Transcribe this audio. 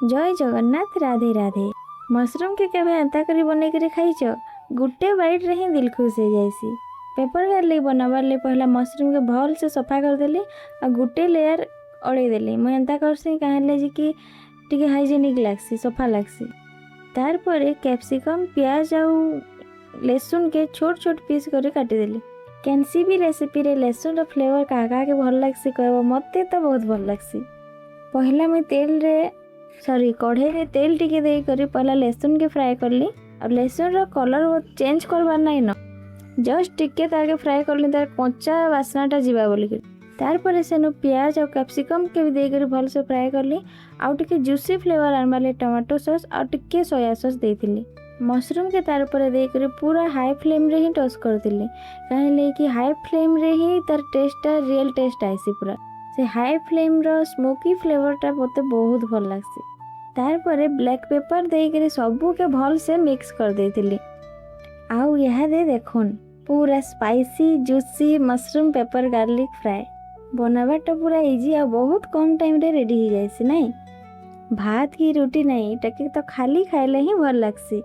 ଜୟ ଜଗନ୍ନାଥ, ରାଧେ ରାଧେ। ମସରୁମ୍କେ କେବେ ଏନ୍ତା କରି ବନେଇକରି ଖାଇଛ? ଗୁଟେ ବାଇଟ୍ରେ ହିଁ ଦିଲ୍ ଖୁସ୍ ହେଇଯାଏସି। ପେପର ଗାର୍ଲିକ୍ ବନାବାର୍ ଲାଗି ପହିଲା ମସରୁମ୍କେ ଭଲସେ ସଫା କରିଦେଲି ଆଉ ଗୁଟେ ଲେୟାର ଅଳେଇ ଦେଲି। ମୁଇଁ ଏନ୍ତା କର୍ସି, କାହେଁଲେ ଯେ କି ଟିକେ ହାଇଜେନିକ୍ ଲାଗ୍ସି, ସଫା ଲାଗ୍ସି। ତାର୍ ପରେ କ୍ୟାପ୍ସିକମ୍, ପିଆଜ ଆଉ ଲେସୁନ୍କେ ଛୋଟ ଛୋଟ ପିସ୍ କରି କାଟିଦେଲି। କେନ୍ସି ବି ରେସିପିରେ ଲେସୁନ୍ର ଫ୍ଲେଭର୍ କାହା କାହାକେ ଭଲ୍ ଲାଗ୍ସି କହିବ? ମୋତେ ତ ବହୁତ ଭଲ୍ ଲାଗ୍ସି। ପହିଲା ମୁଇଁ ତେଲରେ, ସରି, କଢ଼େଇରେ ତେଲ ଟିକେ ଦେଇକରି ପହିଲା ଲେସୁନ୍କେ ଫ୍ରାଏ କଲି। ଆଉ ଲେସୁନ୍ର କଲର୍ ଚେଞ୍ଜ କରବାର୍ ନାଇଁ ନ, ଜଷ୍ଟ ଟିକେ ତାକେ ଫ୍ରାଏ କଲି, ତାର କଞ୍ଚା ବାସ୍ନାଟା ଯିବା ବୋଲିକରି। ତାରପରେ ସେନୁ ପିଆଜ ଆଉ କ୍ୟାପ୍ସିକମ୍କେ ବି ଦେଇକରି ଭଲସେ ଫ୍ରାଏ କଲି। ଆଉ ଟିକେ ଜୁସି ଫ୍ଲେଭର୍ ଆନବାର୍ ଲାଗି ଟମାଟୋ ସସ୍ ଆଉ ଟିକେ ସୋୟା ସସ୍ ଦେଇଥିଲି। ମସରୁମ୍କେ ତାର ଉପରେ ଦେଇକରି ପୁରା ହାଇ ଫ୍ଲେମ୍ରେ ହିଁ ଟୋଷ୍ଟ କରିଥିଲି, କାହିଁଲେ କି ହାଇ ଫ୍ଲେମ୍ରେ ହିଁ ତାର ଟେଷ୍ଟଟା, ରିଏଲ୍ ଟେଷ୍ଟ ଆଇସି ପୁରା। ସେ ହାଇ ଫ୍ଲେମ୍ର ସ୍ମୋକି ଫ୍ଲେଭର୍ଟା ମୋତେ ବହୁତ ଭଲ ଲାଗ୍ସି। ତାରପରେ ବ୍ଲାକ୍ ପେପର୍ ଦେଇକରି ସବୁକେ ଭଲସେ ମିକ୍ସ କରିଦେଇଥିଲି। ଆଉ ଇହାଦେ ଦେଖୁନ୍, ପୁରା spicy juicy mushroom pepper garlic fry। ବନାବାରଟା ପୁରା ଇଜି ଆଉ ବହୁତ କମ୍ ଟାଇମ୍ରେ ରେଡ଼ି ହେଇଯାଏସି, ନାଇଁ? ଭାତ କି ରୁଟି ନାଇଁ, ଏଟାକେ ତ ଖାଲି ଖାଇଲେ ହିଁ ଭଲ ଲାଗ୍ସି।